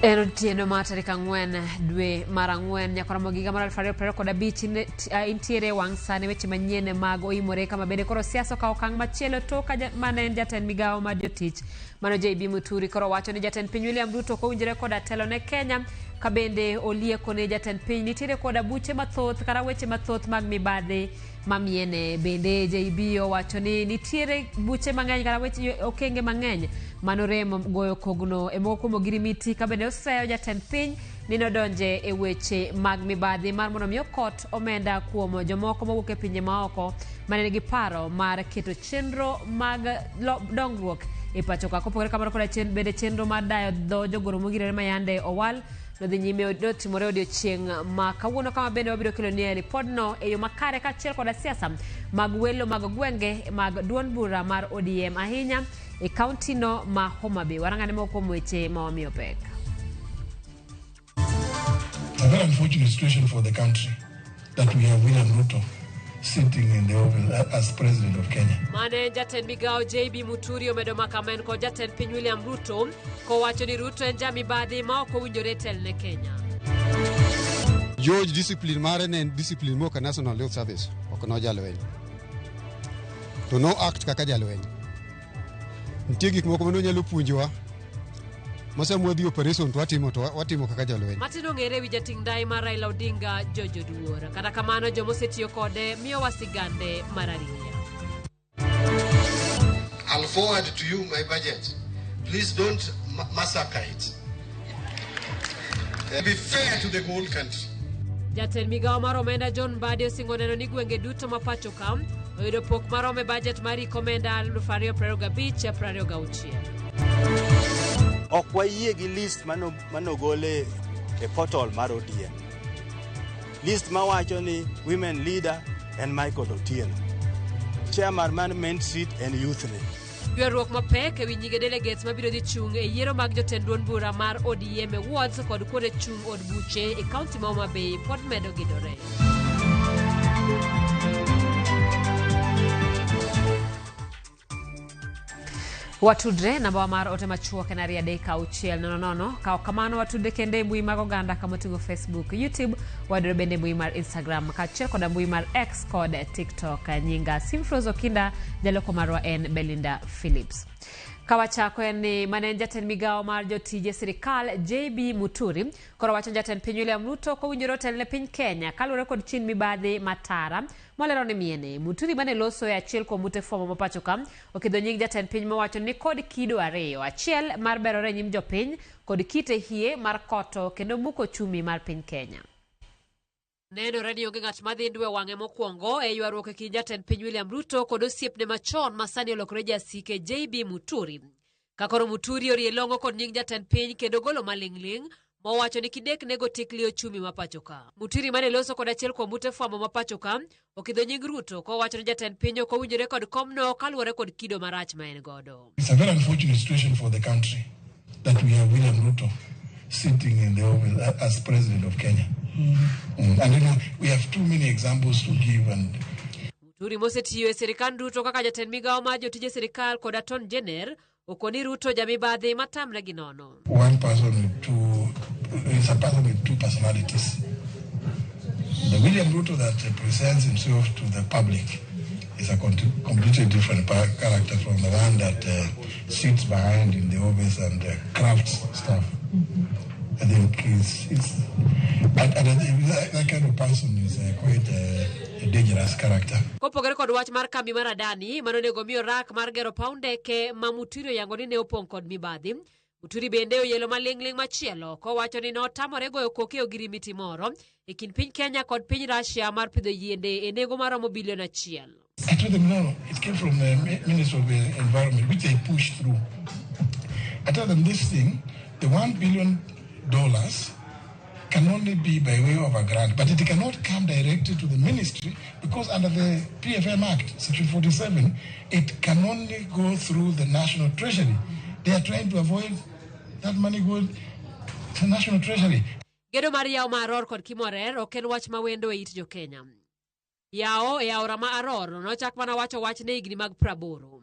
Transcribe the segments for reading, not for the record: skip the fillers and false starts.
En otieno mar tarik 4 dwe mar 4 nyaka romo giga mar 2025 intiere e wang' sani weche manyien mag oimore kama bende koro siasa okawo okang' machielo tok ka mane en jatend migawo mar jotich mano JB Muturi koro wacho ni jatend piny William Ruto ok owinjore koda telo ne Kenya ka bende olieko ni jatend piny nitiere koda buche mathoth kata weche mathoth mag mibadhi mamiene. Bende JB owacho ni nitiere buche mang'eny kata weche okenge mang'eny manorem goyo kogno e moko kuom ogirimiti ka bende oseyo jatend piny ni nodonje e weche mag mibadhi mar mondo mi okot omenda kuom jomoko mowuok e pinje maoko mane nigi paro mar keto chenro mag dongruok e pacho ka. Kopogore kamano koda bende chenro mar dayo dho jogoro mongirore mayande owal nodhi nyime notimore odiochieng' ma kawuono kama bende wabiro kelo nie ripodno e yo makare kaachiel koda siasa mag welo mag gwenge mag duond bura mar ODM ahinya e kaunti no ma Homa Bay. Warang'ane moko kuom weche ma wamiyo pek. A very unfortunate situation for the country that we have William Ruto sitting in the office as president of Kenya. Mane jatend migawo JB Muturi omedo makamen kod jatend piny William Ruto kowacho ni Ruto en jamibadhi ma ok owinjore tel ne Kenya. George discipline mare ne en discipline moka National Youth Service, ok no jalweny. To no act kaka jalweny. Nitie gik moko mane onyalo puonjowa ma sama wadhi operation to watimo to watimo kaka jolweny. Matin ong'ere ewi jating' ndai mar Raila Odinga George Oduor. Kata kamano joma osetiyo kode miyowa sigande mar ariya. I'll forward to you my budget. Please don't massacre it. Be fair to the whole country. Jatend migawo mar omenda John Mbadi osingo neno ni gwenge duto ma pacho ka oyudo pok marom e bajet mar hik omenda 2025-26. Ok wayie gi list manogole e portal mar ODM. List mawacho ni women leader en Michael Otieno. Chairman mar Main Street en youth ni. Ywaruok mapek ewi nyinge delegates mabiro dhi chung' e yiero mag jotend duond bura mar ODM e wards kod kuonde chung' od buche e kaunti ma Homa Bay pod medo gidore. Watudre namba mar ote machuok en 23600. Ka ok kamano watudre kende e mbui mag oganda kama oting'o Facebook, YouTube, wadwaro bende mbui mar Instagram kaachiel koda mbui mar X kod TikTok. Nyinga Simfrose Okinda, jaloko marwa en Belinda Phillips. Kawachako en ni mane en jatend migawo mar jotije sirikal JB Muturi koro wacho jatend piny William Ruto kowinjore otel ne piny Kenya kaluwore kod chin mibadhi matara molero ni miene. Muturi mane loso e achiel kuom ute fwambo ma pacho ka okidho nying jatend piny mowacho ni kod kido ariyo, achiel mar berore e nyim jopiny kod kite hie mar koto kendo muko ochumi mar piny Kenya. Nenore ni onge ng'at madhi ndwe wang'e mokwongo e ywaruok e kind jatend piny William Ruto kod osiepne machon ma sani olokore jasike JB Muturi. Ka koro Muturi orie long'o kod nying jatend piny kendo golo maling'ling' mowacho ni kidek nego tikli ochumi ma pacho ka. Muturi mane loso kod achiel kuom ute fwambo ma pacho ka okidho nying Ruto kowacho ni jatend piny ok owinjore kod komno kaluwore kod kido marach ma en godo. It's a very unfortunate situation for the country that we have William Ruto sitting in the office as president of Kenya. And we have too many examples to give. And Muturi mosetiyo e sirikand Ruto kaka jatend migawo mar jotije sirikal kod Attorney General okoni Ruto jamibadhi matamre gi nono. One person with two, is a person with two personalities. The William Ruto that presents himself to the public is a completely different character from the one that sits behind in the office and crafts stuff. I think that kind of person is quite a dangerous character. Kopogore kod wach mar kambi mar Adani manonego miyo rak mar gero paw ndeke ma Muturi oyango ni ne opong' kod mibadhi. Muturi bende oyelo maling'ling' machielo kowacho ni notamore goyo koke e ogirimiti moro e kind piny Kenya kod piny Russia mar pidho yiende e nengo maromo bilion 1. I told them no, it came from the Ministry of the Environment, which they pushed through. I told them this thing, the $1 billion can only be by way of a grant, but it cannot come directly to the ministry because under the PFM Act, Section 47, it can only go through the National Treasury. They are trying to avoid that money going to the National Treasury. Gedo mar yawo ma Aror kod Kimwarer ok en wach ma wendo e it jo-Kenya. Yawo e aora ma Aror nochak mana wacho wach ne higni mag 80.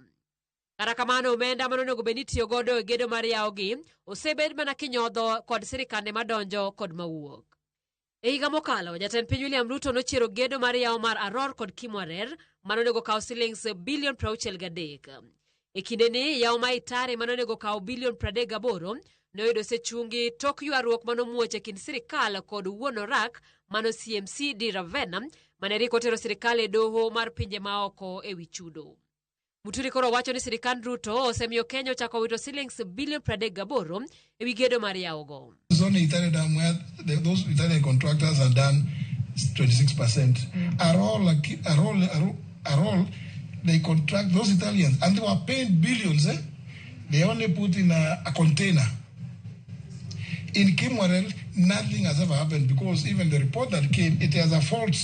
Kata kamano omenda manonego bed ni itiyo godo e gedo mar yawogi osebed mana kinyodho kod sirikande madonjo kod mawuok. E higa mokalo, jatend piny William Ruto nochiero gedo mar yawo mar Aror kod Kimwarer manonego kaw silings bilion 63. E kindeni, yawo ma Itare manonego kaw bilion 38 noyudo osechungi tok ywaruok manomuoch e kind sirikal kod wuon orak mano CMC di Ravenna mane rik otero sirikal e doho mar pinje maoko e wi chudo. Muturi koro wacho ni sirikand Ruto osemiyo Kenya ochako wito silings bilion 38 e wi gedo mar yawogo. Zone Italian Dam, where those Italian contractors are done 26%. Arol, they contract those Italians, and they were paying billions. Eh? They only put in a container. In Kimwarer, nothing has ever happened because even the report that came, it has a fault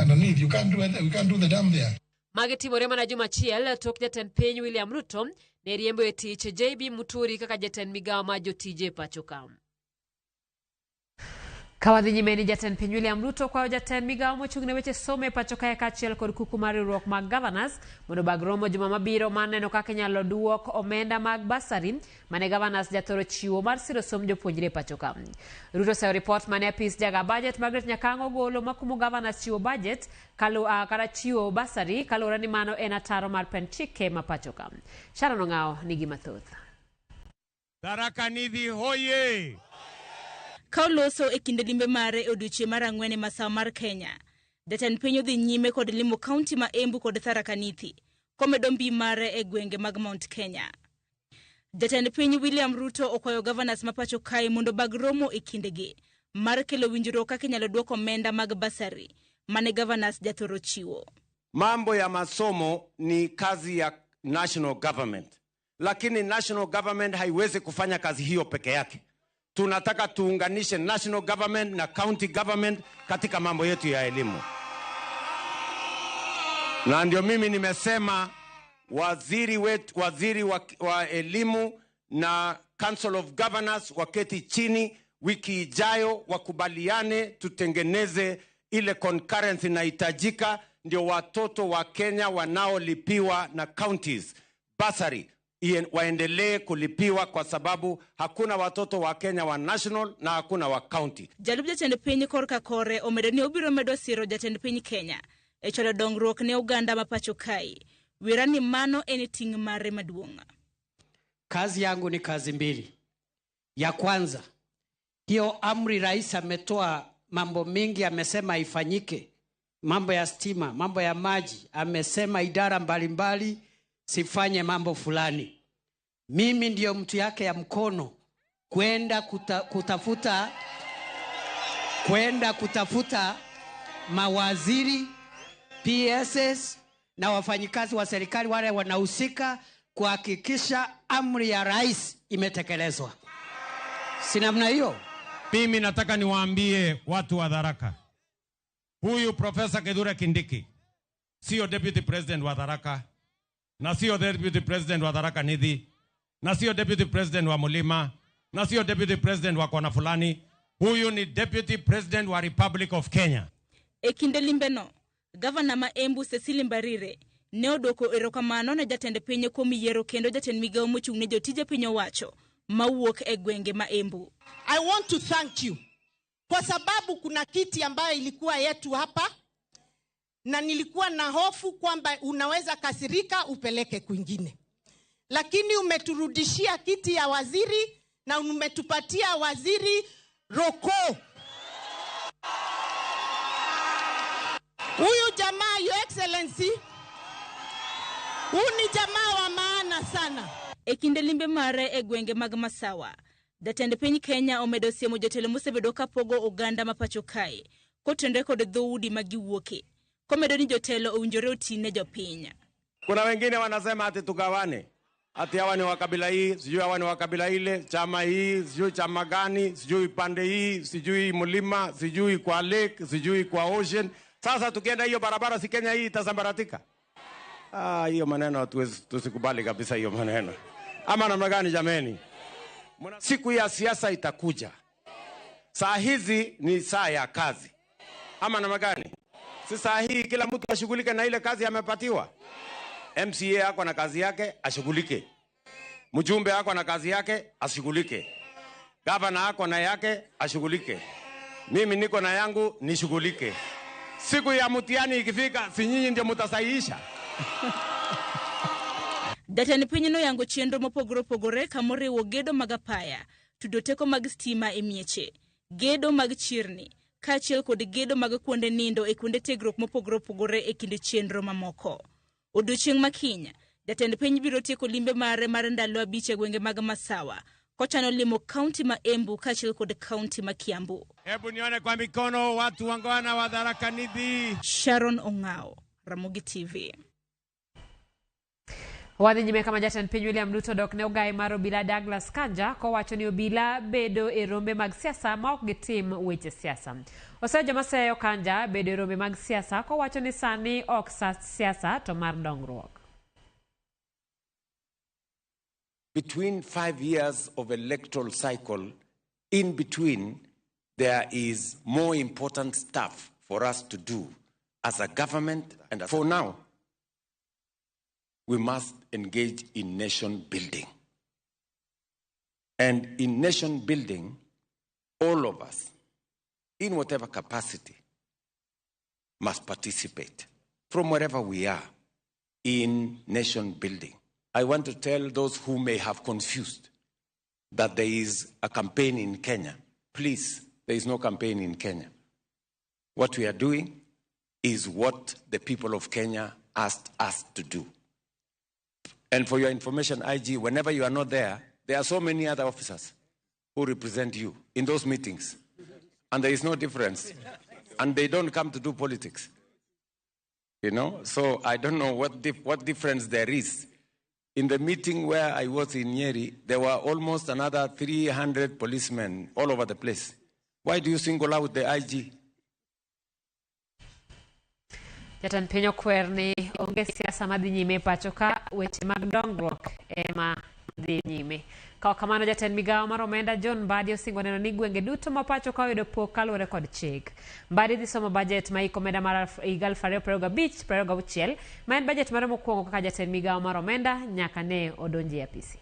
underneath. You can't do it. We can't do the dam there. Magi timore mana juma achiel tok jatend piny William Ruto ne riembo e tich JB Muturi kaka jatend migawo mar jotije pacho ka. Ka wadhi nyime ni jatend piny William Ruto kwayo jatend migawo mochung' ne weche somo e pacho kae kaachiel kod kuku mar riwruok mag governors mondo obag romo juma mabiro mar neno kaka inyalo duok omenda mag bursary mane governors jathoro chiwo mar siro somb jopuonjre e pacho ka. Ruto oseyo ripot mane apis jaga budget Margaret Nyakang'o ogolo makumo governors chiwo budget kata chiwo bursary kaluwore ni mano en ataro mar pend chike ma pacho ka. Sharon Ong'awo nigi mathoth. Tharaka Nithi hoye! Ka oloso e kinde limbe mare e odiechieng' mar ang'wen e masawa mar Kenya, jatend piny odhi nyime kod limo kaunti ma Embu kod Tharaka Nithi, komedo mbi mare e gwenge mag Mount Kenya. Jatend piny William Ruto okwayo governors ma pacho kae mondo obag romo e kindegi mar kelo winjruok kaka inyalo duok omenda mag bursary mane governors jathoro chiwo. Mambo ya masomo ni kazi ya national government, lakini national government haiwezi kufanya kazi hiyo peke yake. Tunataka tuunganishe national government na county government katika mambo yetu ya elimu. Na ndio mimi nimesema waziri wetu, waziri wa elimu na Council of Governors waketi chini wiki ijayo wakubaliane, tutengeneze ile concurrence inahitajika ndio watoto wa Kenya wanaolipiwa na counties bursary waendelee kulipiwa, kwa sababu hakuna watoto wa Kenya wa national na hakuna wa county. Jalup jatend piny korka kore omedo ni obiro medo siro jatend piny Kenya e chwalo dongruok ne oganda ma pacho kae. Wira ni mano en ting' mare maduong'. Kazi yangu ni kazi mbili. Ya kwanza, hiyo amri rais ametoa mambo mingi, amesema ifanyike. Mambo ya stima, mambo ya maji, amesema idara mbalimbali sifanye mambo fulani. Mimi ndiyo mtu yake ya mkono kwenda kutafuta mawaziri, PSS na wafanyikazi wa serikali wale wanahusika kuhakikisha amri ya rais imetekelezwa. Si namna hiyo? Mimi nataka niwaambie watu wa Tharaka, huyu Professor Kithure Kindiki sio deputy president wa Tharaka, na sio deputy president wa Tharaka Nithi, na sio deputy president wa Mulima, na sio deputy president wa kona fulani. Huyu ni deputy president wa Republic of Kenya. E kinde limbeno, Gavana ma Embu Cecily Mbarire ne odwoko erokamano ne jatend piny kuom yiero kendo jatend migawo mochung' ne jotije piny owacho mawuok e gwenge ma Embu. I want to thank you kwa sababu kuna kiti ambayo ilikuwa yetu hapa na nilikuwa na hofu kwamba unaweza kasirika upeleke kwingine, lakini umeturudishia kiti ya waziri na umetupatia waziri Roko. Huyu jamaa, Your Excellency, huyu ni jamaa wa maana sana. E kinde limbe mare e gwenge mag Masawa, jatend piny Kenya omedo siemo jotelo mosebedo kapogo oganda ma pacho kae kotenore kod dhoudi ma giwuoke, komedo ni jotelo owinjore oti ne jopiny. Kuna wengine wanasema ati tugawane, ati hawa ni wa kabila hii, sijui hawa ni wa kabila ile, chama hii, sijui chama gani, sijui pande hii, sijui mlima, sijui kwa lake, sijui kwa ocean. Sasa tukienda hiyo barabara, si Kenya hii itasambaratika? Hiyo maneno hatuwezi, tusikubali kabisa hiyo maneno. Ama namna gani jameni? Siku ya siasa itakuja. Saa hizi ni saa ya kazi. Ama namna gani? Si saa hii kila mtu ashughulike na ile kazi amepatiwa. MCA ako na kazi yake, ashughulike. Mjumbe ako na kazi yake, ashughulike. Gavana ako na yake, ashughulike. Mimi niko na yangu, nishughulike. Siku ya mtihani ikifika, si nyinyi ndio mtasahihisha? Jatend piny noyango chenro mopogore opogore kamoriwo gedo mag apaya, tudo teko mag stima e mieche, gedo mag chirni, kaachiel kod gedo mag kuonde nindo e kuonde tiegruok mopogore opogore e kind chenro mamoko. Odiochieng' ma kiny, jatend piny biro tieko limbe mare mar ndalo 5 e gwenge mag Masawa, kochano limo kaunti ma Embu kaachiel kod kaunti ma Kiambu. Hebu nione kwa mikono watu wangwana wa Tharaka Nithi. Sharon Ong'ao, Ramogi TV. Wadhi nyime kama jatend piny William Ruto dok ne ogai mar obila Douglas Kanja kowacho ni obila bedo e rombe mag siasa ma ok gitim weche siasa. Oseyo joma seyo Kanja bedo e rombe mag siasa kowacho ni sani ok sa siasa to mar dongruok. Between 5 years of electoral cycle, in between, there is more important stuff for us to do as a government. And for now, we must engage in nation building. And in nation building, all of us, in whatever capacity, must participate from wherever we are in nation building. I want to tell those who may have confused that there is a campaign in Kenya. Please, there is no campaign in Kenya. What we are doing is what the people of Kenya asked us to do. And for your information, IG, whenever you are not there, there are so many other officers who represent you in those meetings. And there is no difference. And they don't come to do politics. You know? So I don't know what difference there is. In the meeting where I was in Nyeri, there were almost another 300 policemen all over the place. Why do you single out the IG? Jatend piny okwer ni onge siasa madhi nyime pacho ka weche mag dongruok ema dhi nyime. Ka kamano jatend migawo mar omenda John Mbadi osingo neno ni gwenge duto ma pacho ka oyudo pok kaluwore kod chik. Mbadi dhi somo bajet ma hik omenda mar 2025-26 ma en bajet mare mokwongo kaka jatend migawo mar omenda nyaka ne odonji e apisi.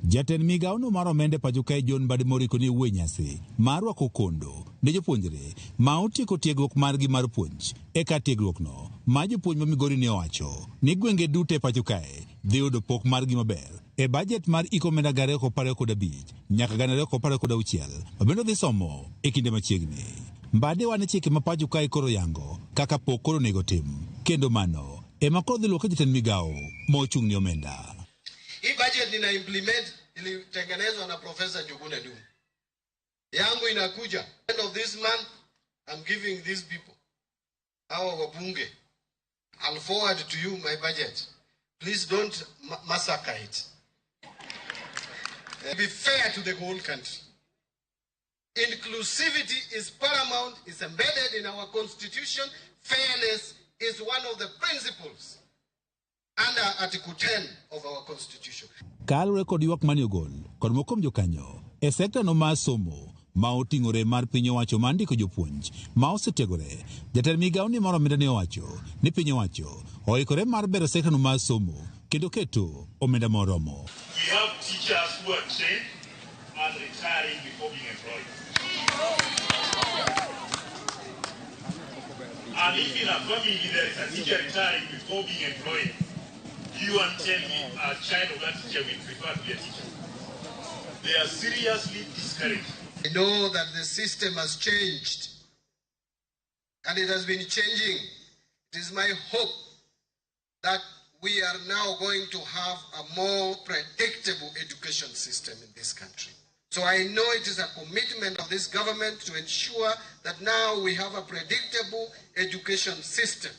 Jatend migawono mar omenda pacho kae John Mbadi moriko ni wuoyi nyasi mar rwako kondo ne jopuonjre ma otieko tiegruok margi mar puonj. Eka tiegruokno ma jopuonj ma Migori ne owacho ni gwenge duto e pacho kae dhi yudo pok margi maber e bajet mar hik omenda 2025 nyaka 2026 ma bende dhi somo e kinde machiegni. Mbadi wane chike ma pacho kae koro yango kaka pok koro onego tim kendo mano ema koro dhi luwo jatend migawo mochung' ne omenda. Hii budget nina implement ilitengenezwa na Professor Njuguna Ndung'u. Yangu inakuja. End of this month, I'm giving these people, our wabunge, I'll forward to you my budget. Please don't massacre it. Be fair to the whole country. Inclusivity is paramount, is embedded in our constitution. Fairness is one of the principles under Article 10 of our constitution. Kaluwore kod ywak mane ogol kod moko kuom jokanyo e sekta no mar somo ma oting'ore mar piny owacho mar ndiko jopuonj ma osetiegore, jatend migawo ni mar omenda ne owacho ni piny owacho oikore mar bero sekta no mar somo kendo keto omenda moromo. We have teachers who are trained and retiring before being employed. And if in a family there is a teacher retiring before being employed, you and tell me a child of that teacher will prefer to be a teacher. They are seriously discouraged. I know that the system has changed, and it has been changing. It is my hope that we are now going to have a more predictable education system in this country. So I know it is a commitment of this government to ensure that now we have a predictable education system.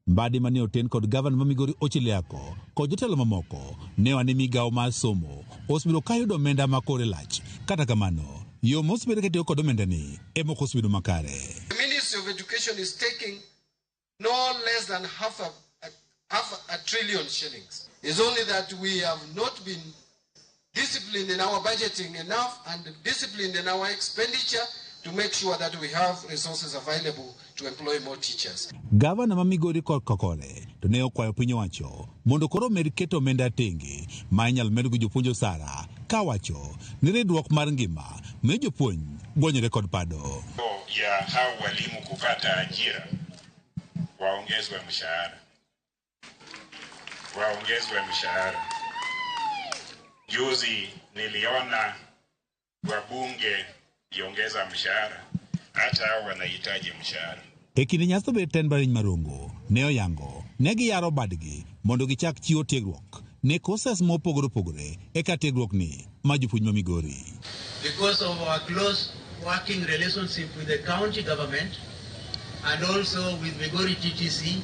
Mbadi mane oten kod gavana ma Migori Ochile Ako kod jotelo mamoko ne wane migawo mar somo osebedo ka yudo omenda ma kore lach. Kata kamano, yo mosebedo katiyo kod omenda ni ema ok osebedo makare. The Ministry of Education is taking no less than half a trillion shillings. It's only that we have not been disciplined in our budgeting enough and disciplined in our expenditure to make sure that we have resources available to to employ more teachers. Gavana ma Migori korka kore to ne okwayo piny owacho mondo koro omed keto omenda tenge ma inyalo medgo jopuonj osara kawacho ni ridruok mar ngima miyo jopuonj gwonyore kod pado. Ya hao walimu kupata ajira waongezwe mshahara, waongezwe mshahara. Juzi niliona wabunge iongeza mshahara, hata hao wanahitaji mshahara. E kinde nyasi to tend Bariny Marongo ne oyango ne giyaro badgi mondo gichak chiwo tiegruok ne courses mopogore opogore eka tiegruok ni ma jopuonj ma Migori. Because of our close working relationship with the county government and also with Migori TTC,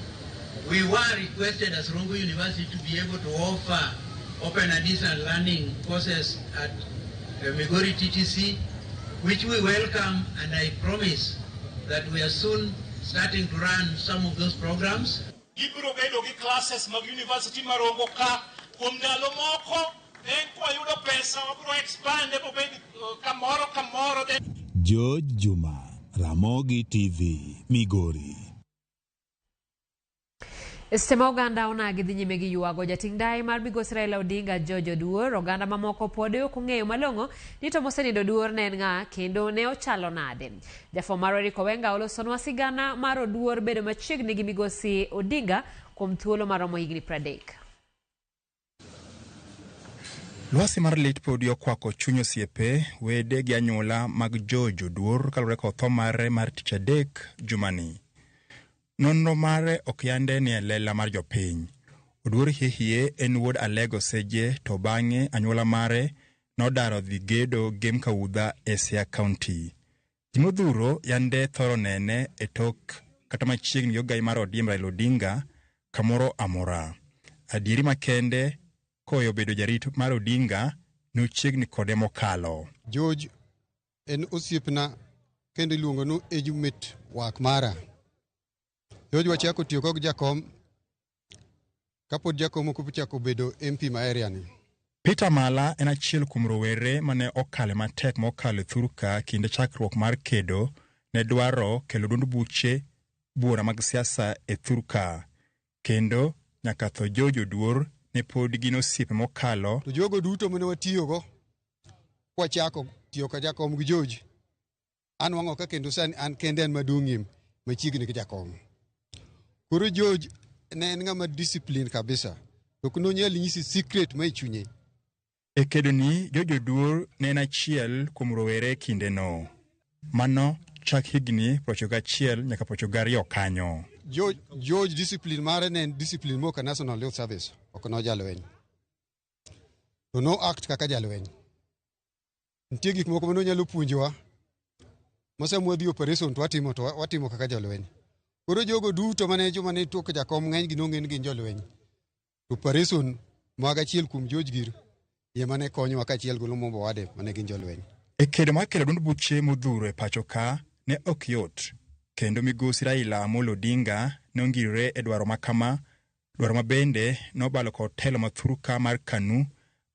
we were requested as Rongo University to be able to offer open and distance learning courses at Migori TTC, which we welcome, and I promise that we are soon starting to run some of those programs. Gibiro bedo gi classes mag University Marongo ka kuom ndalo moko, then kwayudo pesa wabiro expand mobed kamoro kamoro. George Juma, Ramogi TV, Migori. Seche ma oganda onagi dhi nyime gi ywago jating' ndai mar migosi Raila Odinga George Oduor, oganda mamoko pod ok ong'eyo malong'o ni to mosenindo Oduor ne en ng'a kendo ne ochalo nade. Jafwambo marwa Eric Owenga olosonwa sigana mar Oduor bedo machiegni gi migosi Odinga kuom thuolo maromo higni 30. Lwasi mar lit podi okwako chuny osiepe, wede gi anyuola mag George Oduor kaluwore kod tho mare mar tich adek jumani. Nonro mare ok yande ni e lela mar jopiny. Oduor hie en wuod Alego Seje to bang'e anyuola mare nodaro dhi gedo Gem Kaudha e Siaya County. Ji modhuro yande thoro nene e tok kata machiegni gi ogai mar ODM Raila Odinga kamoro amora. Adieri makende koyo bedo jarit mar Odinga nochiegni kode mokalo. George en osiepna kendo iluongo ni age mate wak mara. George wachako tiyo kod jakom kapod jakom ok ochako bedo MP ma area ni. Peter Mala en achiel kuom rowere mane okale matek mokalo e thurka kinde chakruok mar kedo ne dwaro kelo duond buche buora mag siasa e thurka. Kendo nyaka tho George Oduor ne pod gin osiepe mokalo. To jogo duto mane watiyogo kwachako tiyo ka jakom gi George, an wang'o ka kendo sani an kende an maduong'ie machiegni gi jakom. Koro George ne en ng'ama discipline kabisa, to ok nonyal nyisi secret ma e chunye. E kedoni, George Oduor ne en achiel kuom rowere kindeno. Mano chak higni 91 nyaka 92 kanyo. George discipline mare ne en discipline moka National Youth Service, ok nojalweny. To no act kaka jalweny. Nitie gik moko mane onyalo puonjowa, ma sama wadhi operation to watimo to watimo kaka jolweny. Koro jogo duto mane joma ne tok jakom ng'eny gi nong'e ni gin jolweny. To operation mag achiel kuom George gir ema ne konyowa kaachiel gi Lumumba Wade mane gin jolweny. E kedo mar kelo duond buche modhuro e pacho ka ne ok yot, kendo migosi Raila Amolo Odinga ne ongirore e dwaro makama, dwaro ma bende nobalo kod telo ma thurka mar KANU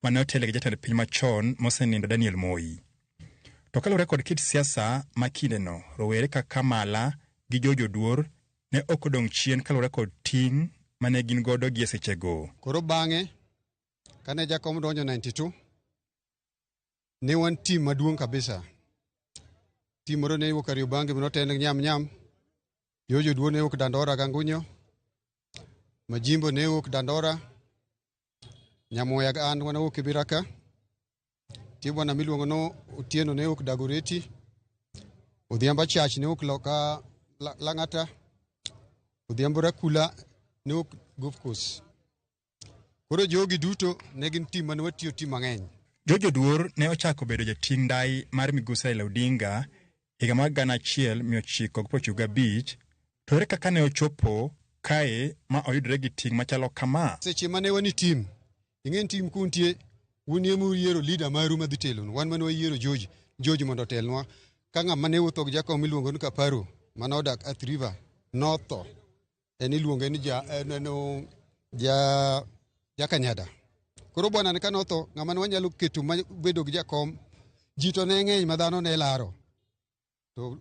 mane otelo gi jatend piny machon mosenindo Daniel Moi. To kaluwore kod kit siasa ma kindeno, rowere kaka Mala gi George Oduor ne ok odong' chien kaluwore kod ting' mane gin godo gi e sechego. Koro bang'e kane jakom donjo 92 ne wan team maduong' kabisa. Team moro ne wuok Kariobangi mane oten Nyam Nyam, George Oduor ne wuok Dandora Gangunyo, Majimbo ne wuok Dandora, Nyamoya an wan wuok Kibera ka, nitie bwana miluongo no Otieno ne wuok Dagoretti, Odhiambo Chach ne wuok loka Lang'ata, Odhiambo Rakula ne wuok Golf Course. Koro jogi duto ne gin team mane watiyo team mang'eny. George Oduor ne ochako bedo jating' ndai mar migosi Raila Odinga higa mar 1995, to ere kaka ne ochopo kae ma oyudore gi ting' machalo kama? Seche mane wan e team, ing'e ni team kuntie, un ema uyiero leader maru madhi telonu. Wan mane wayiero George mondo otelnwa. Ka ng'ama ne wuotho gi jakom miluongo ni Kaparo, mane odak Athi River, notho. En iluonge ni ja Kanyada. Koro bwana ni kanotho, ng'ama ne wanyalo keto ma bedo gi jakom, ji to ne ng'eny ma dhano ne laro. To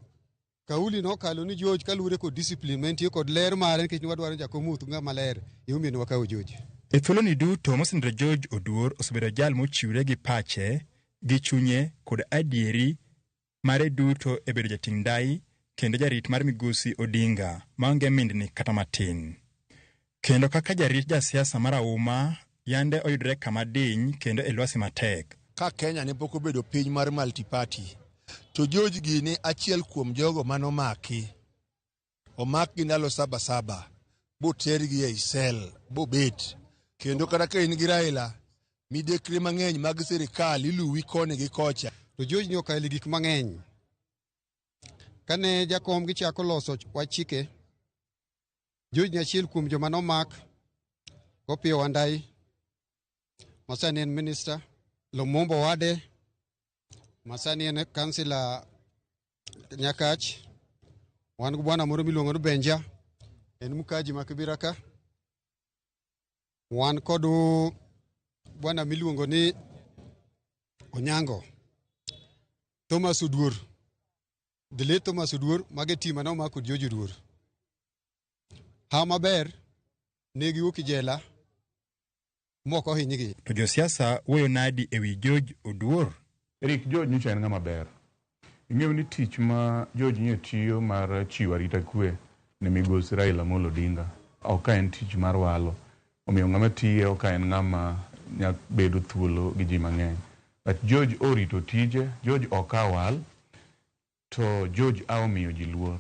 Kauli nokalo ni George kaluwore kod discipline mantie kod ler mare nikech wadwaro jakom wuoth ng'ama ler emomiyo ne wakawo George. E thuoloni duto mosenindo George Oduor osebedo jal mochiwre gi pache, gi chunye kod adieri mare duto e bedo jating' ndai kendo jarit mar migosi Odinga maonge mindni kata matin. Kendo kaka jarit jasiasa marahuma yande oyudre kama diny kendo e lwasi matek. Ka Kenya ne pok obedo piny mar multi-party, to George gini achiel kuom jogo manomaki. Omakgi ndalo saba botergi ei sel bobet. Kendo kata ka in gi Raila, midekre mang'eny mag sirikal iluwi koni gi kocha. To George ni okalo gik mang'eny. Kane jakom gichako loso wach chike, George ni achiel kuom joma nomak Opiyo Wandayi, ma sani en minister, Lumumba Wade, ma sani en kansila Nyakach, wan gi bwana moro miluongo ni Benja, en mkaji ma Kibera ka. Wan kod bwana miluongo ni Onyango, Thomas Oduor, the late Thomas Oduor, mage team mane omako George Oduor. Hawa maber, ne giwuok e jela mok ohinygi. To josiasa wuoyo nadi e wi George Oduor? Eric George nyocha en ng'ama ber. Ing'eyo ni tich ma George nyo tiyo mar chiwo arita kwe ne migosi Raila Amolo Odinga ok ka en tich mar walo. Omiyo ng'ama tiye ok en ng'ama nya bedo thuolo gi ji mang'eny. But George orito tije, George ok awal, to George a omiyo ji luor.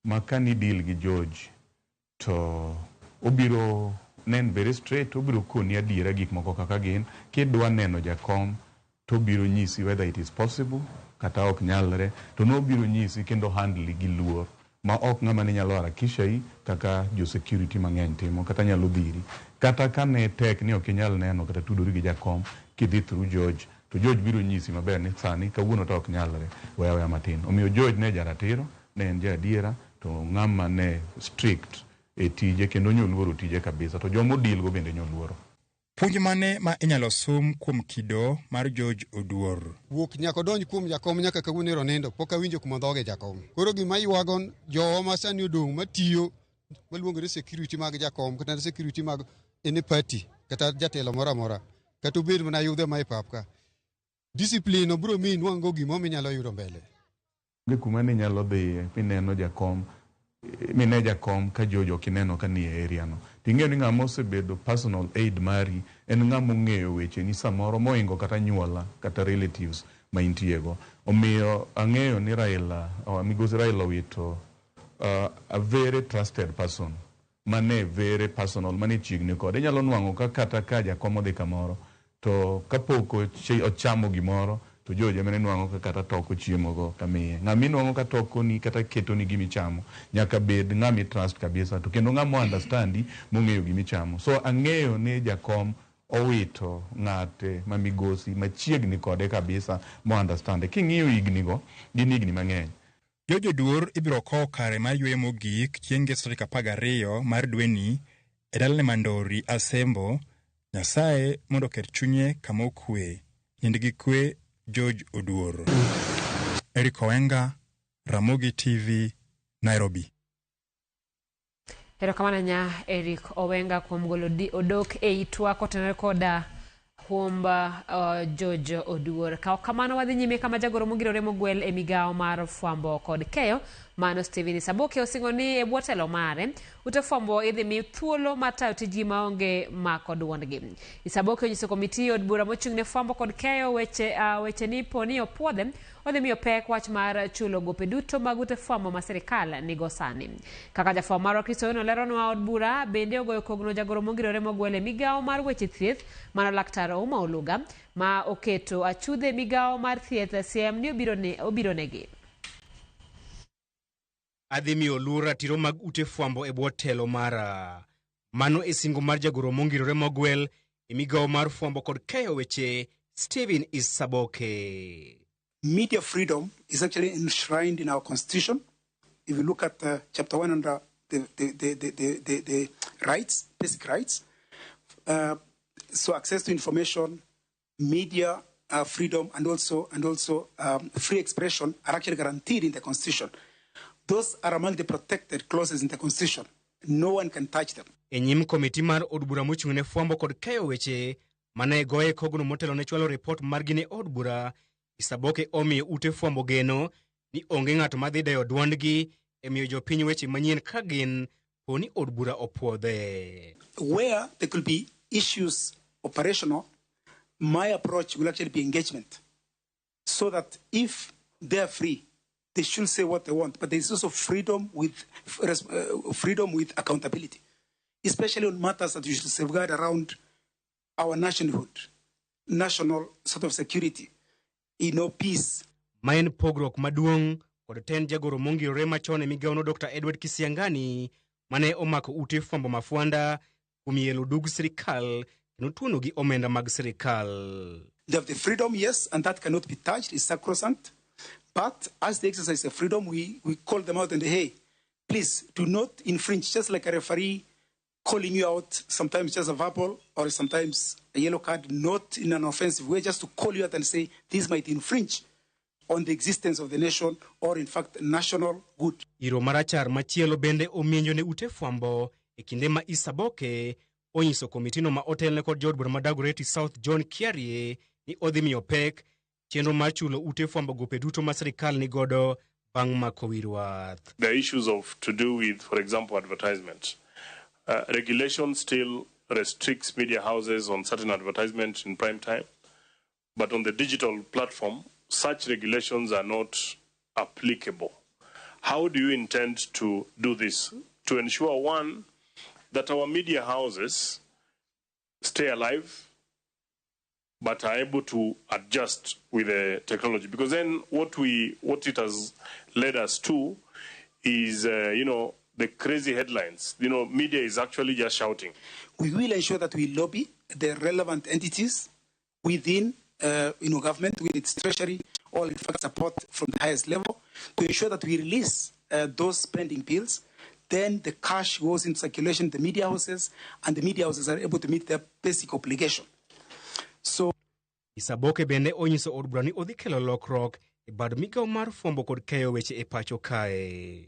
Ma ka ni deal gi George to obiro nen very straight, obiro koni adiera gik moko kaka gin. Kidwa neno jakom to obiro nyisi whether it is possible kata ok nyalre, to nobiro nyisi kendo handle gi luor ma ok ng'ama ne nyalo harakisha kaka jo security mang'eny timo kata nyalo dhiri. Kata ka ne tek ni ok inyal neno kata tudori gi jakom kidhi through George, to George biro nyisi maber ni sani kawuono to ok nyalre, weya aweya matin. Omiyo George ne jaratiro, ne en jaadiera, to ng'ama ne strict e tije kendo nyoluoro tije kabisa, to joma odil go bende nyoluoro. Puonj mane ma inyalo sum kuom kido mar George Oduor? Wuok nyaka odonj kuom jakom nyaka kawuono ero nindo, pok awinjo kuma dhoge jakom. Koro gima ywago jowa ma sani odong' matiyo maluongore ni security mag jakom kata security mag any party kata jatelo moro amora kata obed mana yudhe ma e pap ka. Discipline obiro miyi inwang'go gimo minyalo yudo mbele. Onge kuma ne inyalo dhiye mineno jakom mine jakom ka George ok ineno ka nie area no. Ting'eyo ni ng'ama osebedo personal aid mari en ng'ama ong'eyo wecheni samoro moingo kata anyuola kata relatives ma intiego. Omiyo ang'eyo ni Raila, migosi Raila owito a very trusted person mane very personal mane chiegni kode. Inyalo nwang'o ka kata ka jakom odhi kamoro to kapok ochamo gimoro to George ema nwang'o ka kata toko chiemo go kamiye. Ng'ama inwang'o ka tokoni kata ketoni gimichamo nyaka bed ng'ama i trust kabisa to kendo ng'ama understandi mong'eyo gimichamo. So ang'eyo ni jakom owito ng'ate ma migosi machiegni kode kabisa mo understand. King'iyo higni go gin higni mang'eny. George Oduor ibiro kowo kare mar yweyo mogik chieng' ngeso tarik 12 mar dweni e dalane Mandori Asembo. Nyasaye mondo oket chunye kama okwe. Nind gi kwe George Oduor. Eric Owenga, Ramogi TV, Nairobi. Erokamano nya Eric Owenga kuom golo odok e itwa kotenore koda humb George Oduor. Ka ok kamano wadhi nyime kama jagoro mongirore mogwel e migawo mar fwambo kod keyo mano Stephen Isaboke osingo ni e bwo telo mare ute fwambo idhi mi thuolo mar tayo tijgi maonge mako duondgi. Isaboke onyiso komiti od bura mochung' ne fwambo kod keyo weche, weche ni po ni opuodhe odhi miyo pek wach mar chulo gope duto mag ute fwambo ma sirikal nigo sani. Kaka jafwambo marwa Kristo Oino leronwa od bura bende ogoyo kogno jagoro mongirore mogwel e migawo mar weche thieth mano laktar Ouma Oluga ma oketo achudhe migawo mar thieth siem ni obiro negi. Adhi miyo luor ratiro mag ute fwambo e bwo telo mara. Mano e singo mar jagoro mongirore mogwel e migawo mar fwambo kod keyo weche Stephen Isaboke. Media freedom is actually enshrined in our constitution. If you look at chapter 1 under the rights, basic rights, so access to information, media freedom, and also free expression are actually guaranteed in the constitution. Those are among the protected clauses in the Constitution. No one can touch them. E nyim komiti mar od bura mochung' ne fwambo kod keyo weche mane goye kogno motelo ne chwalo ripot margi ne od bura, Isaboke omiyo ute fwambo geno ni onge ng'ato madhi deyo duondgi e miyo jopiny weche manyien ka gin po ni od bura opuodhe. Where there could be issues operational, my approach will actually be engagement. So that if they are free, they should say what they want. But there is also freedom with accountability, especially on matters that you should safeguard around our nationhood, national sort of security, peace. Ma en pogruok maduong' kod tend jagoro mongirore machon e migawono Dr. Edward Kisiangani mane omako ute fwambo mafwanda kuom yelo dug sirikal kendo tuono gi omenda mag sirikal. They have the freedom, yes, and that cannot be touched, it's sacrosanct. But as they exercise the freedom, we call them out and say, hey, please do not infringe, just like a referee calling you out, sometimes just a verbal or sometimes a yellow card, not in an offensive way, just to call you out and say this might infringe on the existence of the nation or in fact national good. Iro marachar machielo bende omienjo ne ute fwambo e kinde ma Isaboke onyiso komitino ma otelne kod jood bura ma Dagoretti South John Kiarie ni odhi miyo pek chenro mar chulo ute fwambo gope duto ma sirikal nigodo bang' mako wi rwath. The issues of to do with, for example, advertisement. Regulation still restricts media houses on certain advertisement in prime time, but on the digital platform, such regulations are not applicable. How do you intend to do this? To ensure, one, that our media houses stay alive, but are able to adjust with the technology. Because then what it has led us to is, the crazy headlines. Media is actually just shouting. We will ensure that we lobby the relevant entities within government, with its treasury, or in fact support from the highest level, to ensure that we release those pending bills. Then the cash goes into circulation, the media houses, and the media houses are able to meet their basic obligation. So Isaboke bende onyiso od bura ni odhi kelo lokruok e bad migawo mar fwambo kod keyo weche e pacho kae.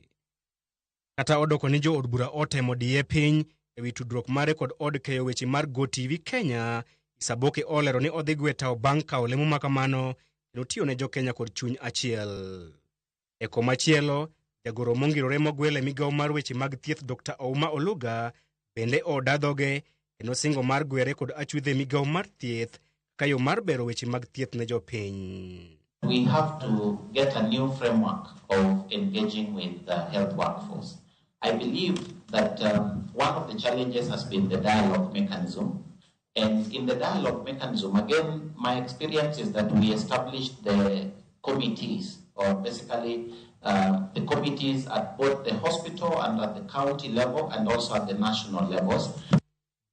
Kata odoko ni jo od bura otemo diye piny ewi tudruok mare kod od keyo weche mar GoTV Kenya, Isaboke olero ni odhi gwe tao bang' kawo lemo makamano kendo tiyo ne jokenya kod chuny achiel. E komachielo, jagoro mongirore mogwel e migawo mar weche mag thieth Dr. Ouma Oluga bende oda dhoge kendo singo mar gwere kod achudhe migawo mar thieth kaka yo mar bero weche mag thieth ne jopiny. We have to get a new framework of engaging with the health workforce. I believe that one of the challenges has been the dialogue mechanism. And in the dialogue mechanism, again, my experience is that we established the committees, or basically the committees at both the hospital and at the county level and also at the national levels.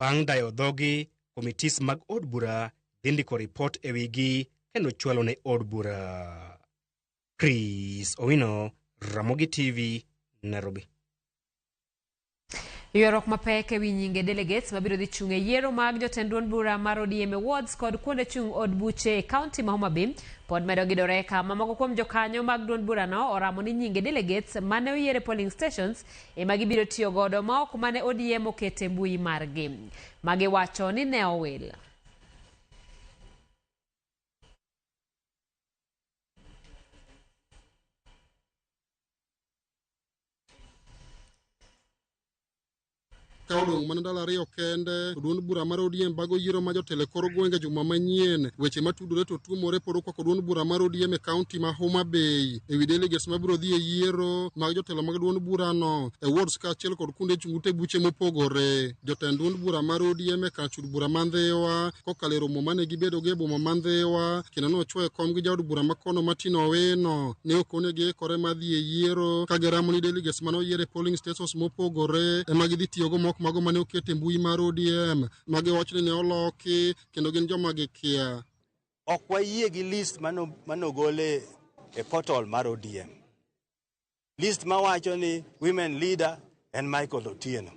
Bang' dayo dhogi, committees mag od bura dhi ndiko ripot e wigi kendo chwalo ne od bura. Chris Owino, Ramogi TV, Nairobi. Ywaruok mapek ewi nyinge delegates mabiro dhi chung' e yiero mag jotend duond bura mar ODM Awards kod kuonde chung' od buche e kaunti ma Homa Bay pod medo gidore kama moko kuom jokanyo mag duond burano oramo ni nyinge delegates mane oyier e polling stations ema gibiro tiyo godo ma ok mane ODM okete mbui margi. Magiwacho ni ne owil. Ka odong' mana ndalo ariyo kende, to duond bura mar ODM bago yiero ma jotelo e kor gwenge juma manyien. Weche matudore to tuomore pod okwako duond bura mar ODM e kaunti ma Homa Bay ewi delegates mabiro dhi e yiero mag jotelo mag duond burano e wards kaachiel kod kuonde chung' ute buche mopogore. Jotend duond bura mar ODM e kar chud bura ma Ndhiwa kokalo e romo mane gibedogo e boma ma Ndhiwa kendo nochwoye kom gi jaod bura makono Martin Owino ne okone giikore mar dhi e yiero ka giramo ni delegates mane oyier e polling stations mopogore ema gidhi tiyogo mok mago mane oket e mbui mar ODM magiwacho ni ne oloki kendo gin joma gikia. Ok wayie gi list manogole e portal mar ODM. List mawacho ni women leader en Michael Otieno.